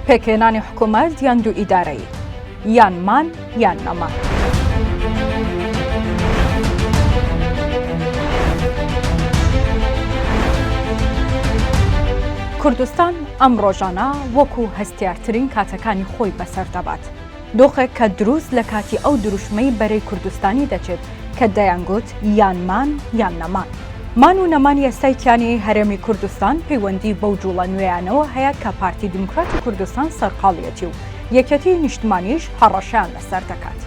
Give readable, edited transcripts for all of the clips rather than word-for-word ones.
پێکهێنانی حکوومەت یان دووئیدارەیی، یان مان یان نەمان. کوردستان ئەم ڕۆژانە وەکو هەستیارترین کاتەکانی خۆی بەسەر دەبات. دۆخێک کە دروست لە کاتی ئەو دروشمەی بەرەی کوردستانی دەچێت کە دەیانگوت یان مان یان نەمان. مان و نەمانی ئێستای کیانی هەرێمی کوردستان پەیوەندی بەو جوڵە نوێیانەوە هەیە کە پارتی دیموکراتی کوردستان سەرقاڵیەتی و یەکێتیی نیشتمانیش هەڕەشەیان لەسەر دەکات.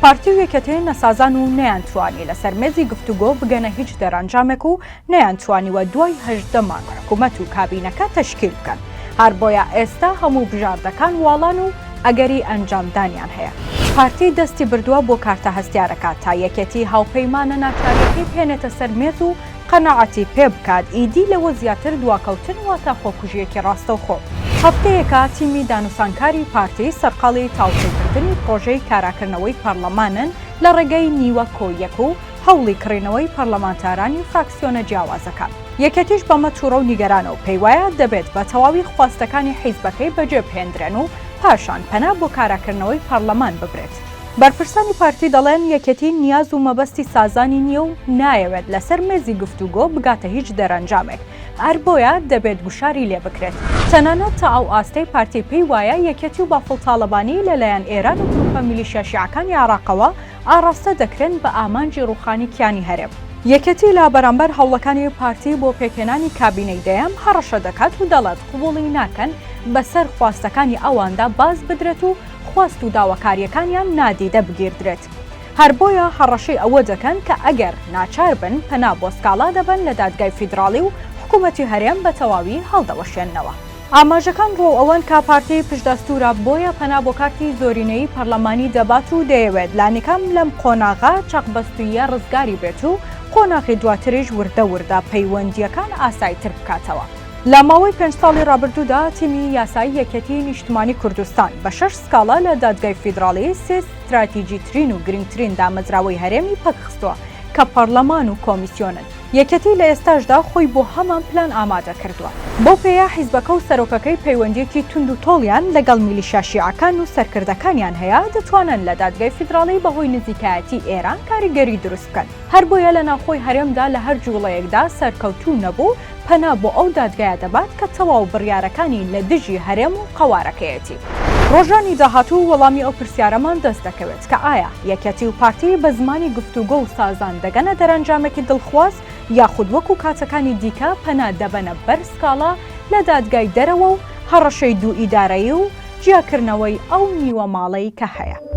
پارتی و یەکێتی نەسازان و نەیانتوانی لەسەر مێزی گفتوگۆ بگەنە هیچ دەرەنجامێک و نەیانتوانیوە دوای 18 مانگ حکومەت و کابینەکە تەشکیل بکەن. هەر بۆیە ئێستا هەموو بژاردەکان واڵان و ئەگەری ئەنجامدانیان هەیە. پارتی دەستی بردووە بۆ کارتە هەستیارەکە تا یەکێتی هاوپەیمانە ناچاریەکەی بهێنێتە سەر مێز و قەناعەتی پێ بکات، ئیدی لەوە زیاتر دواکەوتن واتە خۆکوژییەکی ڕاستەوخۆ. هەفتەیەکە تیمی دانوسانکاری پارتی سەرقاڵی تاوتوێکردنی پڕۆژەی کاراکردنەوەی پەرلەمانن لە ڕێگەی نیوە کۆ یەک و هەوڵی کڕینەوەی پەرلەمانتارانی فراکسیۆنە جیاوازەکان. یەکێتیش بەمە توڕە و نیگەرانە و پێیوایە دەبێت بە تەواوی خواستەکانی حیزبەکەی بەجێ بهێندرێن و پاشان پەنا بۆ کاراکردنەوەی پەرلەمان ببرێت. بەرپرسانی پارتی دەڵێن یەکێتی نیاز و مەبەستی سازانی نییە و نایەوێت لەسەر مێزی گفتوگۆ بگاتە هیچ دەرەنجامێک، هەر بۆیە دەبێت گوشاری لێ بکرێت. تەنانەت تا ئەو ئاستەی پارتی پێی وایە یەکێتی و بافڵ تاڵەبانی لەلایەن ئێران و گروپە میلیشیا شیعەکانی عێراقەوە ئاڕاستە دەکرێن بە ئامانجی ڕووخانی کیانی هەرێم. یەکێتی لە بەرامبەر هەوڵەکانی پارتی بۆ پێکهێنانی کابینەی دەیەم هەڕەشە دەکات و دەڵێت قبوڵی ناکەن بەسەر خواستەکانی ئەواندا باز بدرێت و خواست و داواکارییەکانیان نادیدە بگیردرێت. هەر بۆیە هەڕەشەی ئەوە دەکەن کە ئەگەر ناچار بن پەنا بۆ سکاڵا دەبەن لە دادگای فیدراڵی و حکوومەتی هەرێم بە تەواوی هەڵدەوەشێننەوە. ئاماژەکان ڕوو ئەوەن کە پارتی پشتئەستوورە بۆیە پەنا بۆ کارتی زۆرینەیی پەرلەمانی دەبات و دەیەوێت لانیکەم لەم قۆناغە چەقبەستووییە ڕزگاری بێت و قۆناغی دواتریش وردە وردە پەیوەندییەکان ئاساییتر بکاتەوە. لە ماوەی پێنج ساڵی ڕابردوودا تیمی یاسایی یەکێتیی نیشتمانی کوردستان بە شەش سکاڵا لە دادگای فیدراڵی سێ ستراتیجیترین و گرنگترین دامەزراوەی هەرێمی پەکخستووە کە پەڕلەمان و کۆمیسیۆنن. یەکێتی لە ئێستاشدا خۆی بۆ هەمان پلان ئامادە کردووە. بەو پێیە حیزبەکە و سەرۆکەکەی پەیوەندییەکی توند و تۆڵیان لەگەڵ میلیشیا شیعەکان و سەرکردەکانیان هەیە، دەتوانن لە دادگای فیدراڵی بەهۆی نزیکایەتی ئێران کاریگەری دروست بکەن. هەر بۆیە لە ناوخۆی هەرێمدا لە هەر جوڵەیەکدا سەرکەوتوو نەبوو، پەنا بۆ ئەو دادگایە دەبات کە تەواو بڕیارەکانی لە دژی هەرێم و قەوارەکەیەتی. ڕۆژانی داهاتوو وەڵامی ئەو پرسیارەمان دەست دەکەوێت کە ئایا یەکێتی و پارتی بە زمانی گفتوگۆ و سازان دەگەنە دەرەنجامێکی دڵخواز یاخود وەکو کاتەکانی دیکە پەنا دەبەنە بەر سکاڵا لە دادگای دەرەوە و هەڕەشەی دووئیدارەیی و جیاکردنەوەی ئەو نیوە ماڵەی کە هەیە.